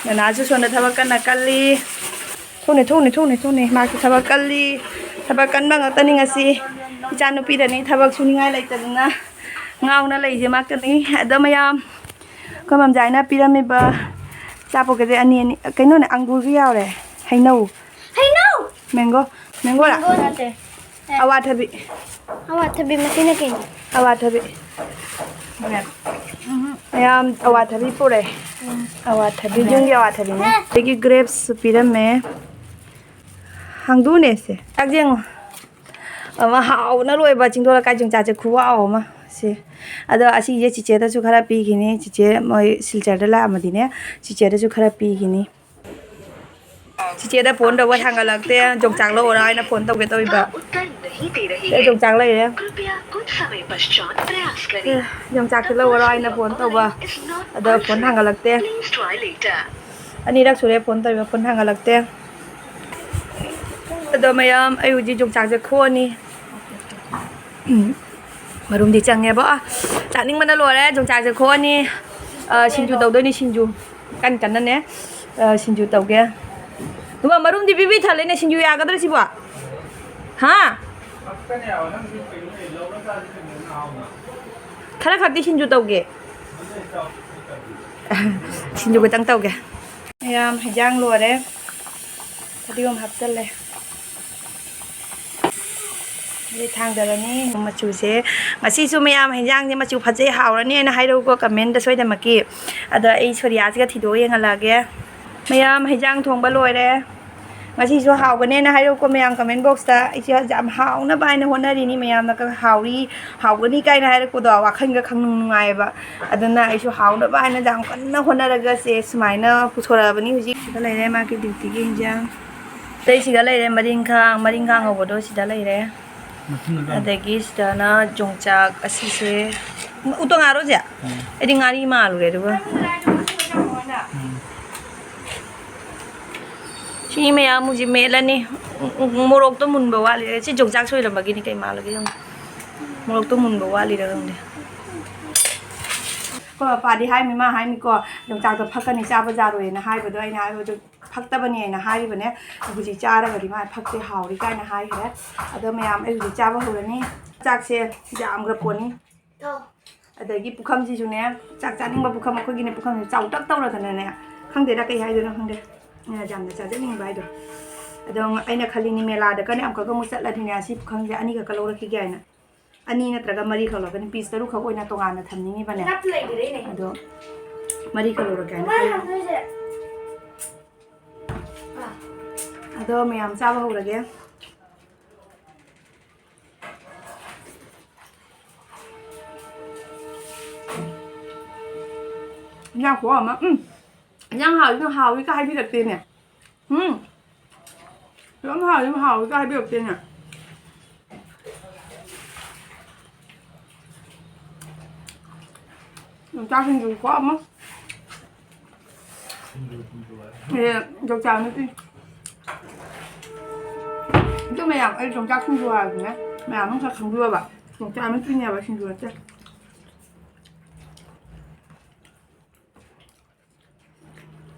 ꯅꯅꯥꯁꯨ ꯁꯣꯝꯗ ꯊꯕꯛ ꯀꯟꯅ ꯀꯜꯂꯤ꯫ ꯊꯣꯛꯅꯤ, ꯊꯣꯛꯅꯤ, ꯊꯣꯛꯅꯤ, ꯊꯣꯛꯅꯤ꯫ ꯃꯥꯁꯨ ꯊꯕꯛ ꯀꯜꯂꯤ꯫ ꯊꯕꯛ ꯀꯟꯕ ꯉꯥꯛꯇꯅꯤ ꯉꯁꯤ꯫ ꯏꯆꯥ ꯅꯨꯄꯤꯗꯅꯤ ꯊꯕꯛ ꯁꯨꯅꯤꯡꯉꯥꯏ ꯂꯩꯇꯗꯅ ꯉꯥꯎꯅ ꯂꯩꯁꯦ ꯃꯥꯛꯇꯅꯤ꯫ ꯑꯗꯣ ꯃꯌꯥꯝ, ꯑꯩꯈꯣꯏ ꯃꯝꯖꯥꯏꯅ ꯄꯤꯔꯝꯃꯤꯕ ꯑꯆꯥꯄꯣꯠꯀꯁꯦ ꯑꯅꯤ ꯑꯅꯤ, ꯀꯩꯅꯣꯅꯦ, ꯑꯪꯒꯨꯔꯒ ꯌꯥꯎꯔꯦ꯫ ꯍꯩꯅꯧ꯫ ꯍꯩꯅꯧ! ꯃꯦꯡꯒꯣ꯫ ꯃꯦꯡꯒꯣꯔꯥ? ꯃꯦꯡꯒꯣ ꯅꯠꯇꯦ꯫ ꯑꯋꯥꯊꯕꯤ꯫ ꯑꯋꯥꯊꯕꯤ ꯃꯁꯤꯅ ꯀꯩꯅꯣ? ꯑꯋꯥꯊꯕꯤ꯫ ꯃꯌꯥꯝ ꯑꯋꯥꯊꯕꯤ ꯄꯨꯔꯛꯑꯦ꯫ ꯑꯋꯥꯊꯕꯤ, ꯌꯨꯝꯒꯤ ꯑꯋꯥꯊꯕꯤꯅꯦ꯫ ꯑꯗꯒꯤ ꯒ꯭ꯔꯦꯞꯁꯁꯨ ꯄꯤꯔꯝꯃꯦ꯫ ꯍꯥꯡꯗꯣꯛꯎꯅꯦ ꯁꯦ꯫ ꯆꯥꯛ ꯌꯦꯡꯉꯣ꯫ ꯑꯃ ꯍꯥꯎꯅ ꯂꯣꯏꯕ ꯆꯤꯡꯗꯣꯜ ꯂꯩꯀꯥꯏ ꯌꯣꯡꯆꯥꯛꯁꯦ ꯈꯨꯍꯥꯎ ꯑꯃ꯫ ꯁꯤ, ꯑꯗꯣ ꯑꯁꯤꯁꯦ ꯆꯤꯆꯦꯗꯁꯨ ꯈꯔ ꯄꯤꯈꯤꯅꯤ꯫ ꯆꯤꯆꯦ ꯃꯣꯏ ꯁꯤꯜꯆꯔꯗ ꯂꯥꯛꯑꯝꯃꯗꯤꯅꯦ, ꯆꯤꯆꯦꯗꯁꯨ ꯈꯔ ꯄꯤꯈꯤꯅꯤ꯫ ꯆꯤꯆꯦꯗ ꯐꯣꯟ ꯇꯧꯕ ꯊꯥꯡꯒꯠꯂꯛꯇꯦ꯫ ꯌꯣꯡꯆꯥꯛ ꯂꯧꯔ ꯍꯥꯏꯅ ꯐꯣꯟ ꯇꯧꯒꯦ ꯇꯧꯔꯤꯕ꯫ ꯑꯦ, ꯌꯣꯡꯆꯥꯛ ꯂꯩꯔꯦ꯫ ꯑꯦ, ꯌꯣꯡꯆꯥꯛꯁꯦ ꯂꯧꯔ ꯍꯥꯏꯅ ꯐꯣꯟ ꯇꯧꯕ, ꯑꯗꯣ ꯐꯣꯟ ꯊꯥꯡꯒꯠꯂꯛꯇꯦ꯫ ꯑꯅꯤꯔꯛ ꯁꯨꯔꯦ ꯐꯣꯟ ꯇꯧꯔꯤꯕ, ꯐꯣꯟ ꯊꯥꯡꯒꯠꯂꯛꯇꯦ꯫ ꯑꯗꯣ ꯃꯌꯥꯝ, ꯑꯩ ꯍꯧꯖꯤꯛ ꯌꯣꯡꯆꯥꯛꯁꯦ ꯈꯣꯛꯑꯅꯤ꯫ ꯎꯝ꯫ ꯃꯔꯨꯝꯗꯤ ꯆꯪꯉꯦꯕ꯫ ꯑ, ꯆꯥꯅꯤꯡꯕꯅ ꯂꯣꯏꯔꯦ꯫ ꯌꯣꯡꯆꯥꯛꯁꯦ ꯈꯣꯛꯑꯅꯤ꯫ ꯑ, ꯁꯤꯡꯖꯨ ꯇꯧꯗꯣꯏꯅꯤ, ꯁꯤꯡꯖꯨ꯫ ꯀꯟ ꯀꯟꯅꯅꯦ, ꯑ, ꯁꯤꯡꯖꯨ ꯇꯧꯒꯦ꯫ ꯏꯃꯥ, ꯃꯔꯨꯝꯗꯤ ꯄꯤꯕꯤ ꯊꯜꯂꯦꯅꯦ, ꯁꯤꯡꯖꯨ ꯌꯥꯒꯗ꯭ꯔꯥ ꯁꯤꯕꯣ? ꯍꯥ? ꯈꯔ ꯈꯛꯇꯤ ꯁꯤꯡꯖꯨ ꯇꯧꯒꯦ꯫ ꯁꯤꯡꯖꯨ ꯈꯛꯇꯪ ꯇꯧꯒꯦ꯫ ꯃꯌꯥꯝ, ꯍꯤꯟꯖꯥꯡ ꯂꯣꯏꯔꯦ꯫ ꯐꯗꯤꯒꯣꯝ ꯍꯥꯞꯆꯜꯂꯦ꯫ ꯑꯗꯩ ꯊꯥꯡꯗꯔꯅꯤ꯫ ꯃꯆꯨꯁꯦ, ꯉꯁꯤꯁꯨ ꯃꯌꯥꯝ ꯍꯤꯟꯖꯥꯡꯁꯦ ꯃꯆꯨ ꯐꯖꯩ, ꯍꯥꯎꯔꯅꯤ ꯍꯥꯏꯅ ꯍꯥꯏꯔꯛꯎꯀꯣ comment ꯁꯣꯏꯗꯅꯃꯛꯀꯤ꯫ ꯑꯗꯣ ꯑꯩ ꯁꯣꯔꯤꯌꯥꯁꯤꯒ ꯊꯤꯗꯣꯛꯑ ꯌꯦꯡꯍꯜꯂꯛꯑꯒꯦ꯫ ꯃꯌꯥꯝ, ꯍꯤꯟꯖꯥꯡ ꯊꯣꯡꯕ ꯂꯣꯏꯔꯦ꯫ ꯉꯁꯤꯁꯨ ꯍꯥꯎꯒꯅꯦꯅ ꯍꯥꯏꯔꯛꯎꯀꯣ ꯃꯌꯥꯝ comment box ꯇ꯫ ꯑꯩꯁꯦ ꯌꯥꯝ ꯍꯥꯎꯅꯕ ꯍꯥꯏꯅ ꯍꯣꯠꯅꯔꯤꯅꯤ꯫ ꯃꯌꯥꯝꯅ ꯀ-, ꯍꯥꯎꯔꯤ, ꯍꯥꯎꯒꯅꯤ ꯀꯥꯏꯅ ꯍꯥꯏꯔꯛꯄꯗꯣ ꯋꯥꯈꯜꯒ ꯈꯪꯅꯨꯡ ꯅꯨꯡꯉꯥꯏꯌꯦꯕ꯫ ꯑꯗꯨꯅ ꯑꯩꯁꯨ ꯍꯥꯎꯅꯕ ꯍꯥꯏꯅ ꯌꯥꯝ ꯀꯟꯅ ꯍꯣꯠꯅꯔꯒ ꯁꯦ ꯁꯨꯃꯥꯏꯅ ꯄꯨꯊꯣꯔꯛꯑꯕꯅꯤ꯫ ꯍꯧꯖꯤꯛ ꯁꯤꯗ ꯂꯩꯔꯦ ꯃꯥꯒꯤ duty ꯒꯤ ꯍꯤꯟꯖꯥꯡ꯫ ꯑꯇꯩ ꯁꯤꯗ ꯂꯩꯔꯦ ꯃꯔꯤꯡꯈꯥ, ꯃꯔꯤꯡꯈꯥ ꯉꯧꯕꯗꯣ ꯁꯤꯗ ꯂꯩꯔꯦ꯫ ꯃꯊꯨꯟꯗ ꯂꯩꯔꯦ꯫ ꯑꯗꯒꯤ ꯁꯤꯗꯅ ꯌꯣꯡꯆꯥꯛ ꯑꯁꯤꯁꯦ꯫ ꯎꯇꯣꯡ ꯉꯥꯔꯣ ꯁꯦ? ꯎꯝ꯫ ꯑꯩꯗꯤ ꯉꯥꯔꯤ ꯃꯥꯜꯂꯨꯔꯦ ꯑꯗꯨꯒ꯫ ꯎꯝ꯫ ꯁꯤ ꯃꯌꯥꯝ ꯍꯧꯖꯤꯛ ꯃꯦꯠꯂꯅꯤ꯫ ꯎ-, ꯎ-, ꯃꯣꯔꯣꯛꯇꯣ ꯃꯨꯟꯕ ꯋꯥꯠꯂꯤ꯫ ꯁꯤ ꯌꯣꯡꯆꯥꯛ ꯁꯣꯏꯔꯝꯕꯒꯤꯅꯤ ꯀꯩ ꯃꯥꯜꯂꯒꯦ ꯌꯦꯡꯉꯨ꯫ ꯃꯣꯔꯣꯛꯇꯣ ꯃꯨꯟꯕ ꯋꯥꯠꯂꯤꯔ ꯈꯪꯗꯦ꯫ ꯑꯩꯈꯣꯏ ꯄꯥꯗꯤ ꯍꯥꯏꯃꯤ, ꯃꯥ ꯍꯥꯏꯃꯤꯀꯣ, "ꯌꯣꯡꯆꯥꯛꯇꯣ ꯐꯛꯀꯅꯤ, ꯆꯥꯕ ꯌꯥꯔꯣꯏꯅ" ꯍꯥꯏꯕꯗꯣ ꯑꯩꯅ ꯍꯥꯏꯕꯗꯨ ꯐꯛꯇꯕꯅꯦꯅ ꯍꯥꯏꯔꯤꯕꯅꯦ꯫ ꯍꯧꯖꯤꯛ ꯆꯥꯔꯒꯗꯤ ꯃꯥ ꯐꯛꯇꯦ, ꯍꯥꯎꯔꯤ ꯀꯥꯏꯅ ꯍꯥꯏꯈ꯭ꯔꯦ꯫ ꯑꯗꯣ ꯃꯌꯥꯝ, ꯑꯩ ꯍꯧꯖꯤꯛ ꯆꯥꯕ ꯍꯧꯔꯅꯤ꯫ ꯆꯥꯛꯁꯦ ꯌꯥꯝꯈ꯭ꯔ ꯄꯣꯠꯅꯤ꯫ ꯑꯗꯒꯤ ꯄꯨꯈꯝꯁꯤꯁꯨꯅꯦ, ꯆꯥꯛ ꯆꯥꯅꯤꯡꯕ ꯄꯨꯈꯝ ꯑꯩꯈꯣꯏꯒꯤꯅꯦ, ꯄꯨꯈꯝꯁꯦ ꯆꯥꯎꯇꯛ ꯇꯧꯔꯗꯅꯅꯦ, ꯈꯪꯗꯦꯗ ꯀꯩ ꯍꯥꯏꯗꯣꯏꯅꯣ ꯈꯪꯗꯦ꯫ ꯑꯩꯅ ꯌꯥꯝꯅ ꯆꯥꯖꯅꯤꯡꯕ ꯍꯥꯏꯗꯣ꯫ ꯑꯗꯣ ꯑꯩꯅ ꯈꯜꯂꯤꯅꯤ ꯃꯦꯂꯥꯗ ꯀꯅꯦ ꯑꯃꯨꯛꯀꯒ ꯑꯃꯨꯛ ꯆꯠꯂꯗꯤꯅꯦ ꯁꯤ ꯄꯨꯈꯝꯁꯦ ꯑꯅꯤꯈꯛꯀ ꯂꯧꯔꯛꯈꯤꯒꯦ ꯍꯥꯏꯅ꯫ ꯑꯅꯤ ꯅꯠꯇ꯭ꯔꯒ ꯃꯔꯤꯈꯛ ꯂꯧꯔꯛꯀꯅꯤ, piece ꯇꯔꯨꯛꯈꯛ ꯑꯣꯏꯅ ꯇꯣꯉꯥꯟꯅ ꯊꯝꯅꯤꯡꯉꯤꯕꯅꯦ꯫ ꯑꯗꯣ ꯃꯔꯤꯈꯛ ꯂꯧꯔꯛꯀꯦ ꯍꯥꯏꯅ ꯈꯜꯂꯤ꯫ ꯑꯗꯣ ꯃꯌꯥꯝ ꯆꯥꯕ ꯍꯧꯔꯒꯦ꯫ ꯏꯟꯖꯥꯡ ꯈꯨꯍꯥꯎ ꯑꯃ꯫ ꯎꯝ꯫ ꯏꯟꯖꯥꯡ ꯍꯥꯎꯋꯤ, ꯏꯟꯖꯥꯡ ꯍꯥꯎꯋꯤꯒ ꯍꯥꯏꯕꯤꯔꯛꯇꯦꯅꯦ꯫ ꯎꯝ꯫ ꯌꯥꯝ ꯍꯥꯎꯋꯤ, ꯌꯥꯝ ꯍꯥꯎꯋꯤꯒ ꯍꯥꯏꯕꯤꯔꯛꯇꯦꯅꯦ꯫ ꯌꯣꯡꯆꯥꯛ ꯁꯤꯡꯖꯨ ꯈꯨꯍꯥꯎ ꯑꯃ꯫ ꯑꯦ, ꯌꯣꯡꯆꯥꯛ ꯅꯠꯇꯦ꯫ ꯑꯗꯨ ꯃꯌꯥꯝ, ꯑꯩ ꯌꯣꯡꯆꯥꯛ ꯁꯤꯡꯖꯨ ꯍꯥꯏꯕꯅꯦ꯫ ꯃꯌꯥꯝ ꯑꯃ ꯈꯪꯕꯤꯌꯣꯕ꯫ ꯌꯣꯡꯆꯥꯛ ꯅꯠꯇꯦꯅꯦꯕ, ꯁꯤꯡꯖꯨ ꯅꯠꯇꯦ꯫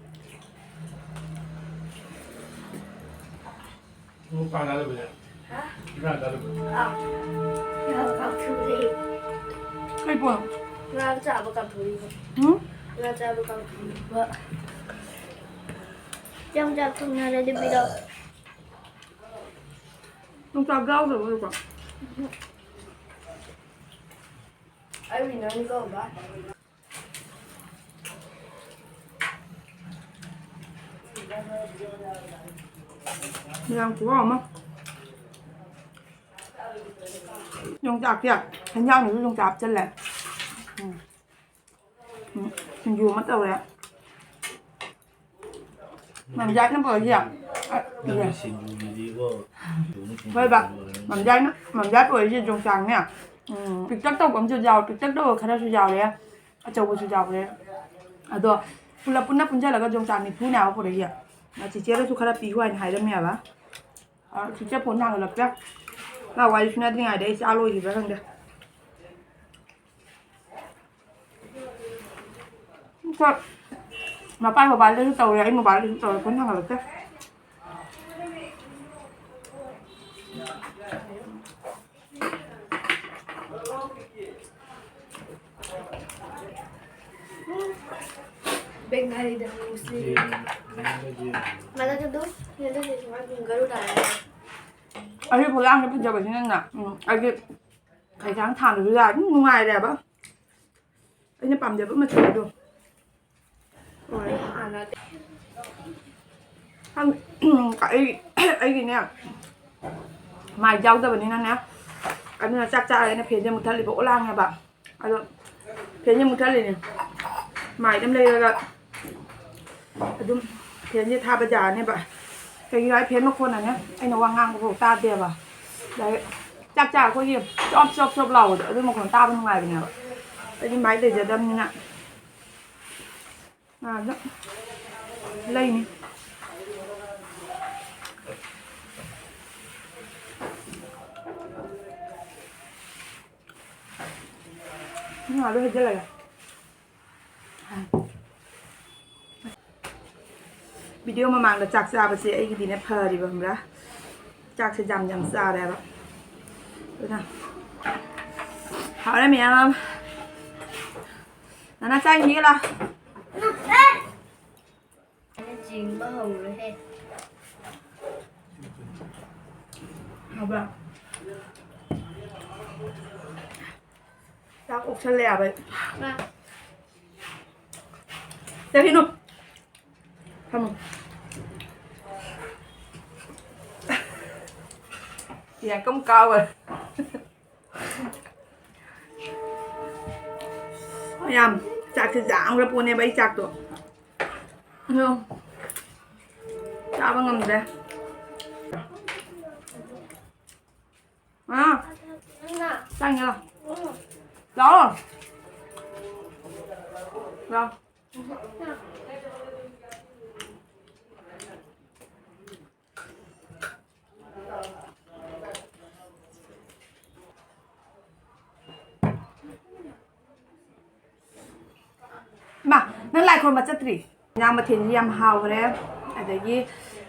ꯍꯥ? ꯑꯥ꯫ ꯉꯥ ꯀꯥꯎꯊꯣꯛꯂꯦ꯫ ꯀꯩ ꯄꯣꯠ? ꯉꯥ ꯆꯥꯕ ꯀꯥꯎꯊꯣꯛꯂꯤꯕ꯫ ꯎꯝ? ꯉꯥ ꯆꯥꯕ ꯀꯥꯎꯊꯣꯛꯂꯤꯕ꯫ ꯆꯥꯛ ꯆꯥꯛ ꯊꯣꯡꯅꯔꯗꯤ ꯄꯤꯔꯛꯑꯣ꯫ ꯌꯣꯡꯆꯥꯛ ꯌꯥꯎꯗꯕ꯭ꯔꯣ? ꯑꯩ ꯋꯤꯟꯅꯔꯅꯤ ꯀꯧꯕ꯫ ꯌꯥꯝ ꯈꯨꯍꯥꯎ ꯑꯃ꯫ ꯌꯣꯡꯆꯥꯛꯁꯦ, ꯍꯦꯟꯖꯥꯡꯗꯁꯨ ꯌꯣꯡꯆꯥꯛ ꯍꯥꯞꯆꯜꯂꯦ꯫ ꯎꯝ꯫ ꯎꯝ, ꯁꯤꯡꯖꯨ ꯑꯃ ꯇꯧꯔꯦ꯫ ꯃꯝꯖꯥꯠꯅ ꯄꯨꯔꯛꯏꯁꯦ꯫ ꯑ, ꯅꯪꯒꯤ ꯁꯤꯡꯖꯨꯗꯨꯗꯤꯀꯣ, ꯍꯣꯏꯕ꯫ ꯃꯝꯖꯥꯠꯅ, ꯃꯝꯖꯥꯠ ꯄꯨꯔꯛꯏꯁꯦ ꯌꯣꯡꯆꯥꯛꯅꯦ꯫ ꯎꯝ, ꯄꯤꯛꯇꯛ ꯇꯧꯕ ꯑꯃꯁꯨ ꯌꯥꯎꯔꯦ, ꯄꯤꯛꯇꯛ ꯇꯧꯕ ꯈꯔꯁꯨ ꯌꯥꯎꯔꯦ, ꯑꯆꯧꯕꯁꯨ ꯌꯥꯎꯔꯦ꯫ ꯑꯗꯣ ꯄꯨꯂꯞ ꯄꯨꯟꯅ ꯄꯨꯟꯁꯤꯜꯂꯒ ꯌꯣꯡꯆꯥꯛ ꯅꯤꯐꯨꯅꯦ ꯍꯥꯏꯕ ꯄꯨꯔꯛꯏꯁꯦ꯫ ꯑ, ꯆꯤꯆꯦꯗꯁꯨ ꯈꯔ ꯄꯤꯌꯨ ꯍꯥꯏꯅ ꯍꯥꯏꯔꯝꯃꯦꯕ꯫ ꯑ, ꯆꯤꯆꯦ ꯐꯣꯟ ꯊꯥꯡꯒꯠꯂꯛꯇ꯭ꯔꯦ꯫ ꯃꯥ ꯋꯥꯔꯤ ꯁꯨꯅꯗ꯭ꯔꯤꯉꯩꯗ ꯑꯩ ꯆꯥ ꯂꯣꯏꯈꯤꯕ꯭ꯔꯥ ꯈꯪꯗꯦ꯫ ꯍꯣꯏ꯫ ꯃꯄꯥꯏ ꯃꯣꯕꯥꯏꯜꯗꯁꯨ ꯇꯧꯔꯦ, ꯑꯩ ꯃꯣꯕꯥꯏꯜꯗꯁꯨ ꯇꯧꯔꯦ, ꯐꯣꯟ ꯊꯥꯡꯒꯠꯂꯛꯇꯦ꯫ ꯕꯦꯡꯒꯥꯂꯤꯗ ꯉꯥꯡꯕꯁꯤ꯫ ꯃꯥꯅ ꯑꯗꯨꯝ, ꯑꯗꯨꯝ ꯒꯔꯨ ꯇꯥꯔꯦ꯫ ꯑꯩꯒꯤ ꯈꯨꯂꯥꯡꯁꯦ ꯐꯖꯕꯁꯤꯅꯅꯦ, ꯎꯝ, ꯑꯩꯒꯤ ꯈꯩꯁꯥꯡ ꯊꯥꯡꯗꯁꯨ ꯌꯥꯔꯦ, ꯑꯗꯨꯝ ꯅꯨꯡꯉꯥꯏꯔꯦꯕ꯫ ꯑꯩꯅ ꯄꯥꯝꯖꯕ ꯃꯆꯨꯗꯣ ꯑꯣꯏꯔꯦ꯫ ꯍꯥꯟꯅ ꯑꯩ, ꯑꯩꯒꯤꯅꯦ, ꯃꯥꯏ ꯌꯥꯎꯗꯕꯅꯤꯅꯅꯦ, ꯑꯗꯨꯅ ꯆꯥꯛ ꯆꯥꯔꯦꯅ ꯐꯦꯟꯁꯦ ꯃꯨꯠꯊꯠꯂꯤꯕ, ꯑꯣꯂꯥꯡꯉꯦꯕ꯫ ꯑꯗꯣ ꯐꯦꯟꯁꯦ ꯃꯨꯠꯊꯠꯂꯤꯅꯦ꯫ ꯃꯥꯏꯗ ꯑꯃ ꯂꯩꯔꯒ ꯑꯗꯨꯝ ꯐꯦꯟꯁꯦ ꯊꯥꯕ ꯌꯥꯔꯅꯦꯕ꯫ ꯀꯩꯒꯤꯅꯣ ꯍꯥꯏ, ꯐꯦꯟ ꯃꯈꯣꯟꯅꯅꯦ ꯑꯩꯅ ꯋꯥ ꯉꯥꯡꯕ ꯐꯥꯎ ꯇꯥꯗꯦꯕ꯫ ꯑꯗꯩ ꯆꯥꯛ ꯆꯥ ꯑꯩꯈꯣꯏꯒꯤ ꯆꯣꯞ ꯆꯣꯞ ꯆꯣꯞ ꯂꯥꯎꯕꯗꯣ, ꯑꯗꯨ ꯃꯈꯣꯟ ꯇꯥꯕ ꯅꯨꯡꯉꯥꯏꯕꯅꯦꯕ꯫ ꯑꯩꯗꯤ ꯃꯥꯏ ꯂꯩꯖꯗꯕꯅꯤꯅ꯫ ꯑꯥꯗ ꯂꯩꯅꯤ꯫ ꯉꯥꯗꯣ ꯍꯩꯖꯤꯜꯂꯒꯦ꯫ ꯚꯤꯗꯤꯑꯣ ꯃꯃꯥꯡꯗ ꯆꯥꯛ ꯆꯥꯕꯁꯦ ꯑꯩꯒꯤꯗꯤꯅꯦ ꯐꯔꯤꯕ, ꯈꯪꯕ꯭ꯔꯥ? ꯆꯥꯛꯁꯦ ꯌꯥꯝ ꯌꯥꯝ ꯆꯥꯔꯦꯕ꯫ ꯑꯗꯨꯅ ꯍꯥꯎꯔꯦ ꯃꯌꯥꯝ꯫ ꯅꯅꯥ ꯆꯥꯛ ꯏꯟꯕꯤꯒꯦ ꯂꯥꯎ꯫ ꯆꯤꯡꯕ ꯍꯧꯔꯦꯍꯦ꯫ ꯍꯥꯎꯕ꯭ꯔꯥ? ꯆꯥꯛ ꯑꯣꯛꯁꯜꯂꯦ ꯌꯥꯕ꯫ ꯃꯥ꯫ ꯆꯠꯈꯤꯅꯨ꯫ ꯐꯝꯃꯨ꯫ ꯌꯥ ꯀꯝ ꯀꯥꯎꯋꯦ꯫ ꯌꯥꯝ ꯆꯥꯛꯁꯦ ꯌꯥꯝꯈ꯭ꯔ ꯄꯣꯠꯅꯦꯕ ꯑꯩ ꯆꯥꯛꯇꯣ꯫ ꯑꯗꯣ ꯆꯥꯕ ꯉꯝꯗ꯭ꯔꯦ꯫ ꯑꯥ, ꯆꯪꯉꯦ ꯂꯥꯎ꯫ ꯂꯥꯛꯑꯣ꯫ ꯂꯥꯛꯑꯣ꯫ ꯏꯃꯥ, ꯅꯪ ꯂꯥꯏ ꯈꯨꯔꯨꯝꯕ ꯆꯠꯇ꯭ꯔꯤ? ꯏꯟꯖꯥꯡ ꯃꯊꯦꯜꯁꯤ ꯌꯥꯝ ꯍꯥꯎꯈ꯭ꯔꯦ꯫ ꯑꯗꯒꯤ,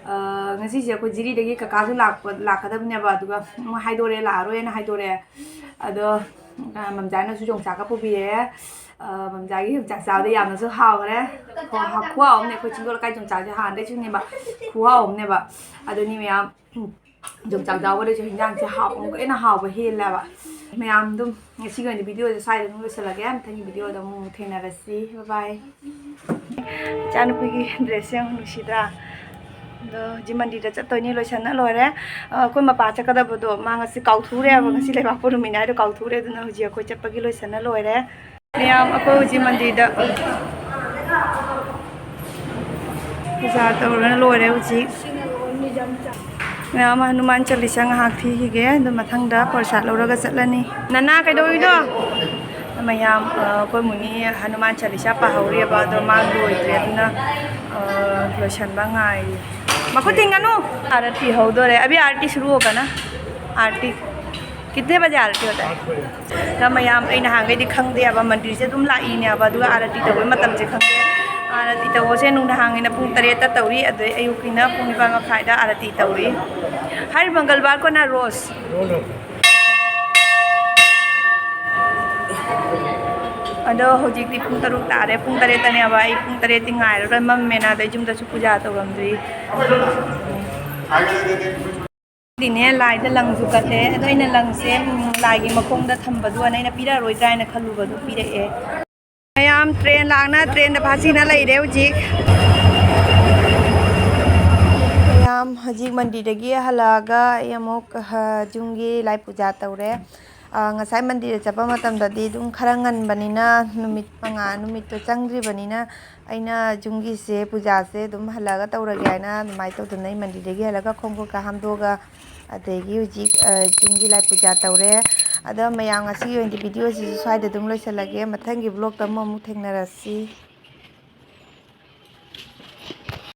ꯑ, ꯉꯁꯤꯁꯦ ꯑꯩꯈꯣꯏ ꯖꯤꯔꯤꯗꯒꯤ ꯀꯀꯥꯁꯨ ꯂꯥꯛꯄ, ꯂꯥꯛꯀꯗꯕꯅꯦꯕ, ꯑꯗꯨꯒ ꯑꯃꯨꯛ ꯍꯥꯏꯗꯣꯔꯦ, ꯂꯥꯛꯑꯔꯣꯏꯅ ꯍꯥꯏꯗꯣꯔꯦ꯫ ꯑꯗꯣ, ꯑ, ꯃꯝꯖꯥꯅꯁꯨ ꯌꯣꯡꯆꯥꯛꯀ ꯄꯨꯕꯤꯔꯛꯑꯦ꯫ ꯑ, ꯃꯝꯖꯥꯒꯤ ꯌꯣꯡꯆꯥꯛ ꯆꯥꯕꯗ ꯌꯥꯝꯅꯁꯨ ꯍꯥꯎꯈ꯭ꯔꯦ꯫ ꯈꯨꯍꯥꯎ, ꯈꯨꯍꯥꯎ ꯑꯃꯅꯦ꯫ ꯑꯩꯈꯣꯏ ꯆꯤꯡꯗꯣꯜ ꯂꯩꯀꯥꯏ ꯌꯣꯡꯆꯥꯛꯁꯦ ꯍꯥꯟꯅꯗꯩꯁꯨꯅꯦꯕ, ꯈꯨꯍꯥꯎ ꯑꯃꯅꯦꯕ꯫ ꯑꯗꯨꯅꯤ ꯃꯌꯥꯝ, ꯌꯣꯡꯆꯥꯛ ꯆꯥꯕꯗꯩꯁꯨ ꯍꯤꯟꯖꯥꯡꯁꯦ ꯍꯥꯎ-, ꯑꯃꯨꯛꯀ ꯍꯦꯟꯅ ꯍꯥꯎꯕ ꯍꯦꯜꯂꯦꯕ꯫ ꯃꯌꯥꯝ ꯑꯗꯨꯝ ꯉꯁꯤꯒꯤ ꯑꯣꯏꯅ ꯚꯤꯗꯤꯑꯣꯁꯦ ꯁ꯭ꯋꯥꯏꯗ ꯑꯗꯨꯝ ꯂꯣꯏꯁꯤꯜꯂꯒꯦ꯫ ꯃꯊꯪꯒꯤ ꯚꯤꯗꯤꯑꯣꯗ ꯑꯃꯨꯛ ꯊꯦꯡꯅꯔꯁꯤ꯫ Bye bye꯫ ꯏꯆꯥꯅꯨꯄꯤꯒꯤ dress ꯁꯦ ꯌꯥꯝ ꯅꯨꯡꯁꯤꯗ꯭ꯔꯥ? ꯑꯗꯣ ꯍꯧꯖꯤꯛ ꯃꯟꯗꯤꯔꯗ ꯆꯠꯇꯣꯏꯅꯤ, ꯂꯣꯏꯁꯟꯅ ꯂꯣꯏꯔꯦ꯫ ꯑ, ꯑꯩꯈꯣꯏ ꯃꯄꯥ ꯆꯠꯀꯗꯕꯗꯣ ꯃꯥ ꯉꯁꯤ ꯀꯥꯎꯊꯣꯛꯎꯔꯦꯕ, ꯉꯁꯤ ꯂꯩꯕꯥꯛꯄꯣꯛꯄ ꯅꯨꯃꯤꯠꯅꯤ ꯍꯥꯏꯗꯣ ꯀꯥꯎꯊꯣꯛꯎꯔꯦ꯫ ꯑꯗꯨꯅ ꯍꯧꯖꯤꯛ ꯑꯩꯈꯣꯏ ꯆꯠꯄꯒꯤ ꯂꯣꯏꯁꯟꯅ ꯂꯣꯏꯔꯦ꯫ ꯃꯌꯥꯝ ꯑꯩꯈꯣꯏ ꯍꯧꯖꯤꯛ ꯃꯟꯗꯤꯔꯗ ꯄꯨꯖꯥ ꯇꯧꯔꯒ ꯂꯣꯏꯔꯦ ꯍꯧꯖꯤꯛ꯫ ꯃꯌꯥꯝ ꯍꯅꯨꯃꯥꯟ ꯆꯂꯤꯁꯥ ꯉꯥꯏꯍꯥꯛ ꯊꯤꯈꯤꯒꯦ, ꯑꯗꯨ ꯃꯊꯪꯗ ꯄ꯭ꯔꯁꯥꯗ ꯂꯧꯔꯒ ꯆꯠꯂꯅꯤ꯫ ꯅꯅꯥ ꯀꯩꯗꯧꯔꯤꯅꯣ? ꯃꯌꯥꯝ, ꯑ, ꯑꯩꯈꯣꯏ ꯃꯨꯅꯤ ꯍꯅꯨꯃꯥꯟ ꯆꯂꯤꯁꯥ ꯄꯥꯍꯧꯔꯤꯑꯕ, ꯑꯗꯣ ꯃꯥ ꯂꯣꯏꯗ꯭ꯔꯤ, ꯑꯗꯨꯅ, ꯑ, ꯂꯣꯏꯁꯟꯕ ꯉꯥꯏꯔꯤ꯫ ꯃꯈꯨꯠ ꯊꯤꯡꯒꯅꯨ꯫ ꯑꯥꯔꯇꯤ ꯍꯧꯗꯣꯔꯦ꯫ ꯑꯕꯤ, ꯑꯥꯔꯇꯤ ꯁꯨꯔꯨ ꯍꯣꯒꯥ ꯅꯥ? ꯑꯥꯔꯇꯤ꯫ ꯀꯤꯇꯅꯦ ꯕꯖꯦ ꯑꯥꯔꯇꯤ ꯍꯣꯇꯥ ꯍꯥꯏ? ꯑꯗ ꯃꯌꯥꯝ, ꯑꯩ ꯅꯍꯥꯟꯈꯩꯗꯤ ꯈꯪꯗꯦꯕ, ꯃꯟꯗꯤꯔꯁꯦ ꯑꯗꯨꯝ ꯂꯥꯛꯏꯅꯦꯕ, ꯑꯗꯨꯒ ꯑꯥꯔꯇꯤ ꯇꯧꯕꯩ ꯃꯇꯝꯁꯦ ꯈꯪꯗꯦ꯫ ꯑꯥꯔꯇꯤ ꯇꯧꯕꯁꯦ ꯅꯨꯡꯗꯥꯡꯒꯤꯅ ꯄꯨꯡ ꯇꯔꯦꯠꯇ ꯇꯧꯔꯤ, ꯑꯗꯩ ꯑꯌꯨꯛꯀꯤꯅ ꯄꯨꯡ ꯅꯤꯄꯥꯟ ꯃꯈꯥꯏꯗ ꯑꯥꯔꯇꯤ ꯇꯧꯔꯤ꯫ ꯍꯔ ꯃꯪꯒꯜꯕꯥꯔ ꯀꯣ ꯅꯥ ꯔꯣꯖ꯫ ꯑꯗꯣ ꯍꯧꯖꯤꯛꯇꯤ ꯄꯨꯡ ꯇꯔꯨꯛ ꯇꯥꯔꯦ, ꯄꯨꯡ ꯇꯔꯦꯠꯇꯅꯦꯕ꯫ ꯑꯩ ꯄꯨꯡ ꯇꯔꯦꯠꯇꯤ ꯉꯥꯏꯔꯔꯣꯏ, ꯃꯝꯃꯦꯅ꯫ ꯑꯗꯩ ꯌꯨꯝꯗꯁꯨ ꯄꯨꯖꯥ ꯇꯧꯔꯝꯗ꯭ꯔꯤ꯫ ꯗꯤꯅꯦ ꯂꯥꯏꯗ ꯂꯪꯁꯨ ꯀꯠꯂꯦ꯫ ꯑꯗꯣ ꯑꯩꯅ ꯂꯪꯁꯦ, ꯎꯝ, ꯂꯥꯏꯒꯤ ꯃꯈꯣꯡꯗ ꯊꯝꯕꯗꯨ ꯑꯩꯅ ꯄꯤꯔꯛꯑꯔꯣꯏꯗ꯭ꯔꯥ ꯍꯥꯏꯅ ꯈꯜꯂꯨꯕꯗꯨ ꯄꯤꯔꯛꯑꯦ꯫ ꯃꯌꯥꯝ ꯇ꯭ꯔꯦꯟ ꯂꯥꯛꯅ ꯇ꯭ꯔꯦꯟꯗ ꯐꯥꯁꯤꯅ ꯂꯩꯔꯦ ꯍꯧꯖꯤꯛ꯫ ꯃꯌꯥꯝ ꯍꯧꯖꯤꯛ ꯃꯟꯗꯤꯔꯗꯒꯤ ꯍꯜꯂꯛꯑꯒ ꯑꯩ ꯑꯃꯨꯛ, ꯑ, ꯌꯨꯝꯒꯤ ꯂꯥꯏ ꯄꯨꯖꯥ ꯇꯧꯔꯦ꯫ ꯑ, ꯉꯁꯥꯏ ꯃꯟꯗꯤꯔꯗ ꯆꯠꯄ ꯃꯇꯝꯗꯗꯤ ꯑꯗꯨꯝ ꯈꯔ ꯉꯟꯕꯅꯤꯅ, ꯅꯨꯃꯤꯠ ꯃꯉꯥ, ꯅꯨꯃꯤꯠꯇꯣ ꯆꯪꯗ꯭ꯔꯤꯕꯅꯤꯅ, ꯑꯩꯅ ꯌꯨꯝꯒꯤꯁꯦ, ꯄꯨꯖꯥꯁꯦ ꯑꯗꯨꯝ ꯍꯜꯂꯛꯑꯒ ꯇꯧꯔꯒꯦ ꯍꯥꯏꯅ ꯑꯗꯨꯃꯥꯏꯅ ꯇꯧꯗꯅ ꯑꯩ ꯃꯟꯗꯤꯔꯗꯒꯤ ꯍꯜꯂꯛꯑꯒ ꯈꯣꯡ ꯈꯨꯠꯀ ꯍꯥꯝꯗꯣꯛꯑꯒ, ꯑꯗꯒꯤ ꯍꯧꯖꯤꯛ, ꯑ, ꯌꯨꯝꯒꯤ ꯂꯥꯏ ꯄꯨꯖꯥ ꯇꯧꯔꯦ꯫ ꯑꯗꯣ ꯃꯌꯥꯝ, ꯉꯁꯤꯒꯤ ꯑꯣꯏꯅꯗꯤ video ꯁꯤꯁꯨ ꯁ꯭ꯋꯥꯏꯗ ꯑꯗꯨꯝ ꯂꯣꯏꯁꯤꯜꯂꯒꯦ꯫ ꯃꯊꯪꯒꯤ vlog ꯇ ꯑꯃꯨꯛ ꯊꯦꯡꯅꯔꯁꯤ꯫